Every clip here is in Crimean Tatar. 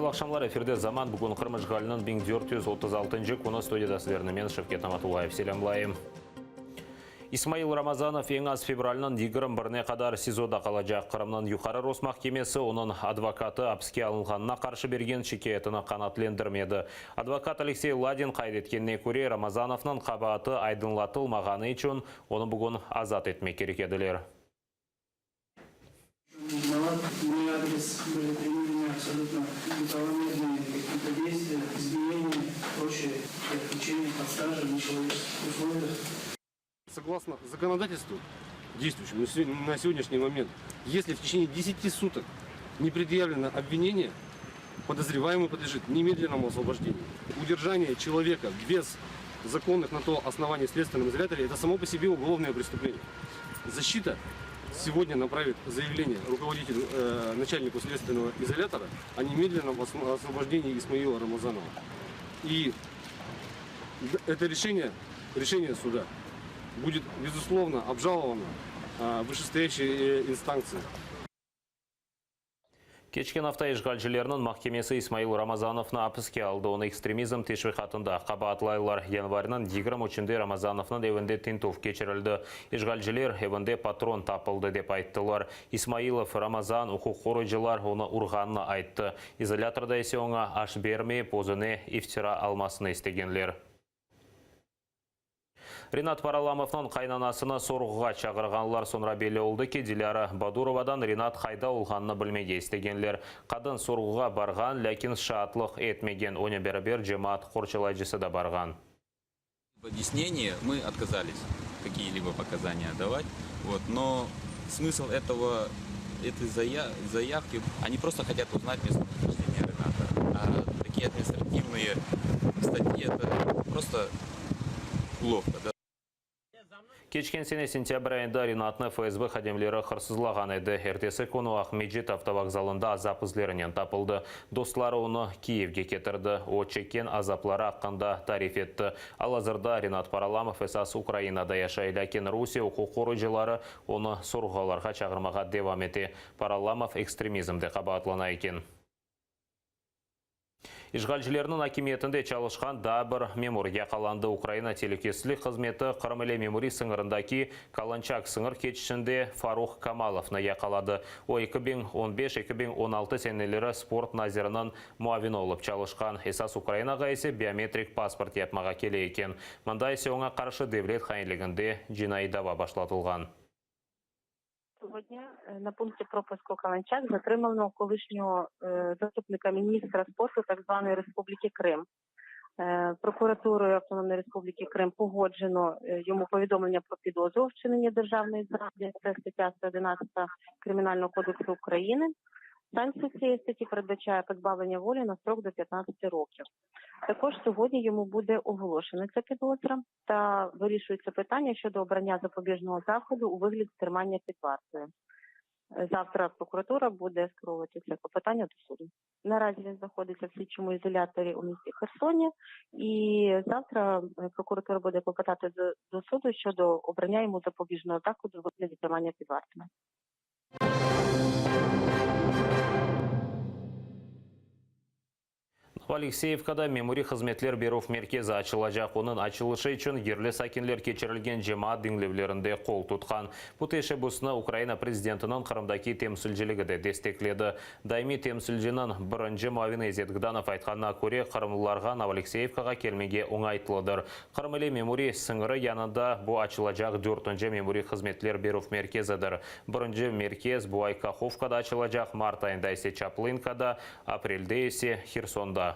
Hayırlı aqşamlar, efirde Zaman, bugün Qırım işğaliniñ 1436-ncı künü, studiyada sizlerni men, Şevket Namatullayev, selâmlayım. İsmail Ramazanov eñ az fevralniñ 21-ne qadar SİZOda qalacaq. Qırımnıñ Yuqarı Rosmahkemesi onıñ advokatı apiske alınğanına qarşı bergen şikâyetini qanaatlendirmedi. Advokat Aleksey Ladin qayd etkenine köre, Ramazanovnıñ qabaatı aydınlatılmağanı içün onı bugün azat etmek kerek ediler. Согласно законодательству, действующему на сегодняшний момент, если в течение 10 суток не предъявлено обвинение, подозреваемый подлежит немедленному освобождению. Удержание человека без законных на то оснований в следственном изоляторе – это само по себе уголовное преступление. Защита сегодня направит заявление руководителю, э, начальнику следственного изолятора о немедленном освобождении Исмаила Рамазанова. И это решение, решение суда будет, безусловно, обжаловано э, вышестоящей э, инстанции. Keçken afta işğalcilerniñ mahkemesi İsmail Ramazanovnı apiske aldı. Onı ekstremizm teşviqatında qabaatlaylar. Yanvarniñ 23-nde Ramazanovnıñ evinde tintüv keçirildi. İşğalciler, evinde patron tapıldı, dep ayttılar. İsmailov, Ramazan, uquq qoruyıcılar onı urğanını ayttı. İzolâtorda ise oña aş bermeyip, özüne iftira almasını istegenler. Rinat Paralamovnıñ qaynanasını sorğuğa çağırğanlar. Soñra belli oldı ki, Dilâra Badurovadan Rinat qayda olğanını bilmege istegenler. Qadın sorğuğa barğan, lâkin şaatlıq etmegen. Onen beraber cemaat qorçalayıcısı da barğan. В объяснении мы отказались какие-либо показания давать, вот, но смысл этого, этой заявки, они просто хотят узнать местонахождение Рената. А такие административные статьи, это просто уловка, да. Keçken sene sentâbr ayında Rinatnı FSB hadimleri hırsızlağan edi. Ertesi künü Aqmescit avtovokzalında azap izlerinen tapıldı. Dostları onı Kiyevge ketirdi. O, çekken azapları aqqında tarif etti. Al-azırda Rinat Paralamov esas Ukrainada yaşay, lâkin Rusiye uquq qoruyıcıları onı sorğularğa çağırmağa devam ete. Paralamov ekstremizmde qabaatlana eken. İşğalcilerniñ akimiyetinde çalışqan daa bir memur yaqalandı. Ukraina telükesizlik hızmeti Qırım ile memuriy sıñırındaki Kalançak sıñır keçişinde Faruh Kamalovnı yaqaladı. O, 2015-2016 seneleri sport naziriniñ muavini olıp çalışqan. Esas Ukrainağa ise biometrik pasport yapmağa kele eken. Mında ise oña qarşı devlet hainliginde cinaiy dava başlatılğan. Сьогодні на пункті пропуску Каланчак затримано колишнього заступника міністра спорту так званої Республіки Крим. Прокуратурою Автономної Республіки Крим погоджено йому повідомлення про підозру у вчиненні державної зради. Це стаття 111 Кримінального кодексу України. Санкція цієї статті передбачає позбавлення волі на строк до 15 років. Також сьогодні йому буде оголошена ця підозра та вирішується питання щодо обрання запобіжного заходу у вигляді тримання під вартою. Завтра прокуратура буде скеровувати це клопотання до суду. Наразі він знаходиться в слідчому ізоляторі у місті Херсоні, і завтра прокуратура буде клопотати до суду щодо обрання йому запобіжного заходу у вигляді тримання під вартою. Alekseevkada memuriy hızmetler berüv merkezi açılacaq. Onıñ açılışı içün yerli sakinler keçirilgen cemaat diñlevlerinde qol tutqan. Bu teşebbüsni Ukraina prezidentiniñ Qırımdaki temsilciligi de destekledi. Daimiy temsilciniñ birinci muavini İzet Gdanov aytqanına köre, qırımlılarğa Novoalekseevkağa kelmege oñaytlıdır. Qırım ile memuriy sıñırı yanında bu açılacaq dörtünci memuriy hızmetler berüv merkezidir. Birinci merkez bu ay Kahovkada açılacaq, mart ayında ise Çaplınkada, Aprelde ise Hersonda.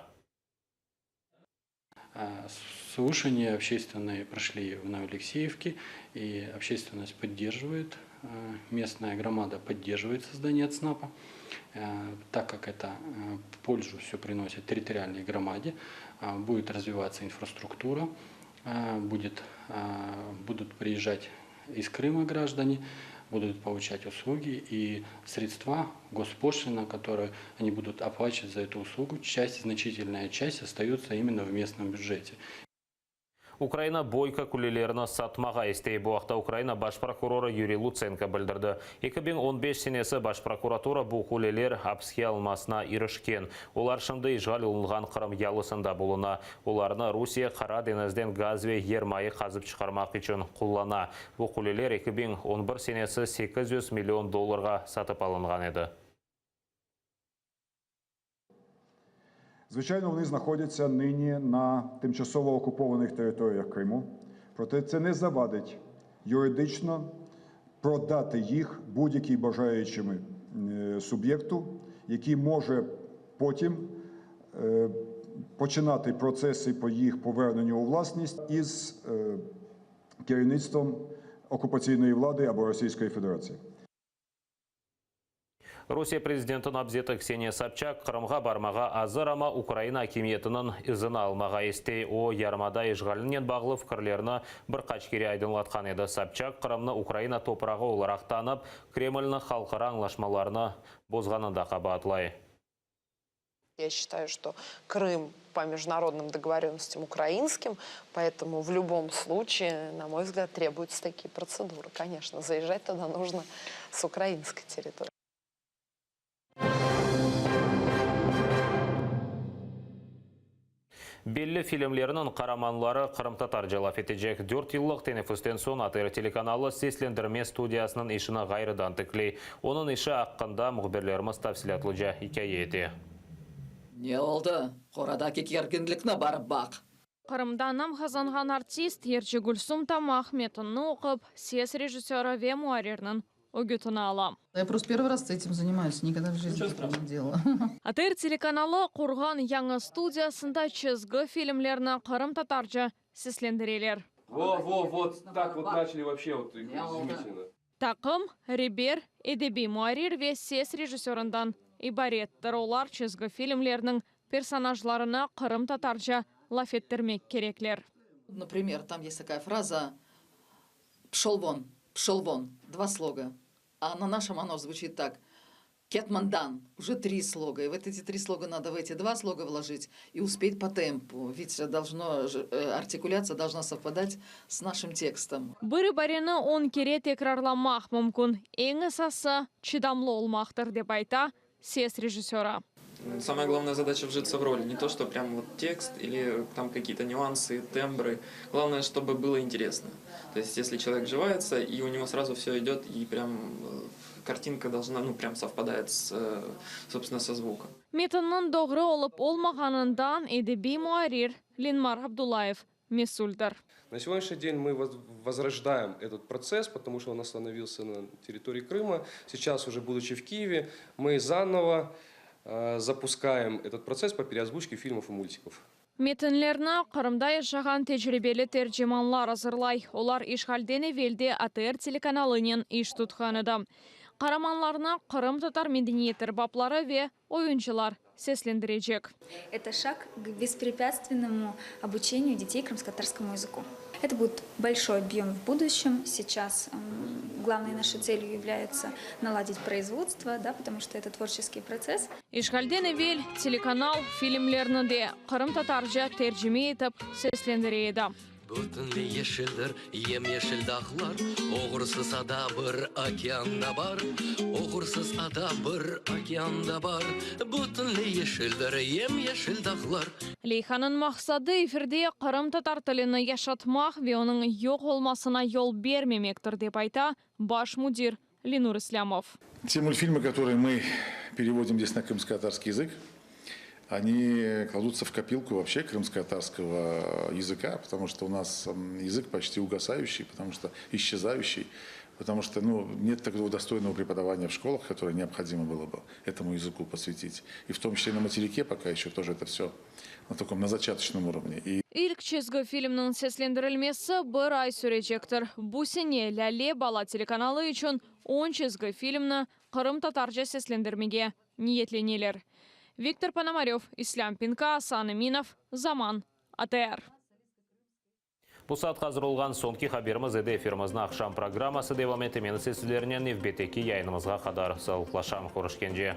Слушания общественные прошли в Новоалексеевке, и общественность поддерживает, местная громада поддерживает создание ЦНАПа, так как это пользу все приносит территориальной громаде, будет развиваться инфраструктура, будет, будут приезжать из Крыма граждане, будут получать услуги и средства, госпошлина, которые они будут оплачивать за эту услугу, часть, значительная часть остается именно в местном бюджете. Ukraina Boyko qulelerini satmağa istey. Bu aqta Ukraina baş prokurorı Yuriy Lutsenko bildirdi. 2015 senesi Baş prokuratura bu quleler apiske alınmasına irişken. Olar şimdi işğal olunğan Qırım yalısında buluna. Olarnı Rusiye Qara deñizden gaz ve yermayı qazıp çıqarmaq içün qullana. Bu quleler 2011 senesi 800 million dollarğa satıp alınğan edi. Звичайно, вони знаходяться нині на тимчасово окупованих територіях Криму. Проте це не завадить юридично продати їх будь-якій бажаючому суб'єкту, який може потім починати процеси по їх поверненню у власність із керівництвом окупаційної влади або Російської Федерації. Rusiye prezidenti namzeti Kseniya Sobçak Qırımğa barmağa azır, amma Ukraina akimiyetiniñ izini almağa istey. O, yarımada işğalinen bağlı fikirlerini bir qaç kere aydınlatqan edi. Sobçak Qırımnı Ukraina toprağı olaraq tanıp, Kremlni halqara añlaşmalarnı bozğanında qabaatlay. Я считаю, что Крым по международным договоренностям украинским, поэтому в любом случае, на мой взгляд, требуются такие процедуры. Конечно, заезжать туда нужно с украинской территории. Belli filmlerniñ qaramanları qırımtatarca laf etecek. Dört yıllıq teneffüsten soñ ATR telekanalı seslendirme studiyasınıñ işini ğayrıdan tikley. Onıñ işi aqqında mühbirlerimiz tafsilâtlıca ikâye ete. Ne oldı? Qoradaki kerginlikni barıp baq. Qırımda nam qazanğan artist, yırcı Gülsum Tamaq metinni oqup, ses rejissörı ve muarrirniñ ögütini ala. Я просто первый раз этим занимаюсь, никогда в жизни такого не делала. ATR telekanalı qurğan yañı studiyasında çizgi filmlerni qırımtatarca seslendireler. Во, во, вот так вот начали вообще вот изумительно. Taqım, reber, edebiy muarrir ve ses rejissörından ibarettir. Olar çizgi filmlerniñ personajlarına qırımtatarca laf ettirmek kerekler. Например, там есть такая фраза «пшел вон, пшел вон», два слога. А на нашем оно звучит так «Ket mından», уже три слога. И вот эти три слога надо в эти два слога вложить и успеть по темпу. Ведь должно, э, артикуляция должна совпадать с нашим текстом. Bir ibareni 10 kere tekrarlamaq mümkün. Eñ esası çıdamlı olmaqtır, dep ayta ses rejissörı. Самая главная задача вжиться в роль. Не то, что прям вот текст или там какие-то нюансы, тембры. Главное, чтобы было интересно. То есть, если человек вживается, и у него сразу все идет, и прям э, картинка должна, ну, прям совпадает с, э, собственно, со звуком. Metinniñ doğru olıp olmağanından edebiy muarrir Lenmar Abdullayev mesüldir. На сегодняшний день мы возрождаем этот процесс, потому что он остановился на территории Крыма. Сейчас уже будучи в Киеве, мы заново э, запускаем этот процесс по переозвучке фильмов и мультиков. Metinlerni Qırımda yaşağan tecribeli tercimanlar azırlay. Olar işğalden evel de ATR telekanalınen iş tutqan edi. Qaramanlarnı qırımtatar medeniyet erbapları ve oyuncılar seslendirecek. Это шаг к беспрепятственному обучению детей крымско-татарскому языку. Это будет большой объем в будущем. Сейчас главной нашей целью является наладить производство, да, потому что это творческий процесс. İşğalden evel telekanal filmlerni de qırımtatarca tercime etip seslendire edi. Bütünley yeşildir yem-yeşil dağlar, Oğursız ada bir okeanda bar, Oğursız ada bir okeanda bar, Bütünley yeşildir yem-yeşil dağlar. Leyhanıñ maqsadı efirde qırımtatar tilini yaşatmaq ve onıñ yoq olmasına yol bermemektir, dep ayta baş müdir Lenur İslâmov. Те мультфильмы, которые мы переводим здесь на крымско-татарский язык, они кладутся в копилку вообще крымско-татарского языка, потому что у нас язык почти угасающий, потому что исчезающий, потому что ну, нет такого достойного преподавания в школах, которое необходимо было бы этому языку посвятить. И в том числе на материке пока еще тоже это все на таком, на зачаточном уровне. И İlk çizgi filmniñ seslendirilmesi bir ay sürecektir. Bu sene Lâle bala telekanalı içün 10 çizgi filmni qırımtatarca seslendirmege niyetleneler. Viktor Ponomarev, İslâm Pinka, Asan Eminov, Zaman, ATR. Bu saat azır olğan soñki haberimiz edi. Efirimizniñ aqşam programması devam ete. Men sizlernen nevbetteki yayınımızğa qadar sağlıqlaşam. Körüşkence.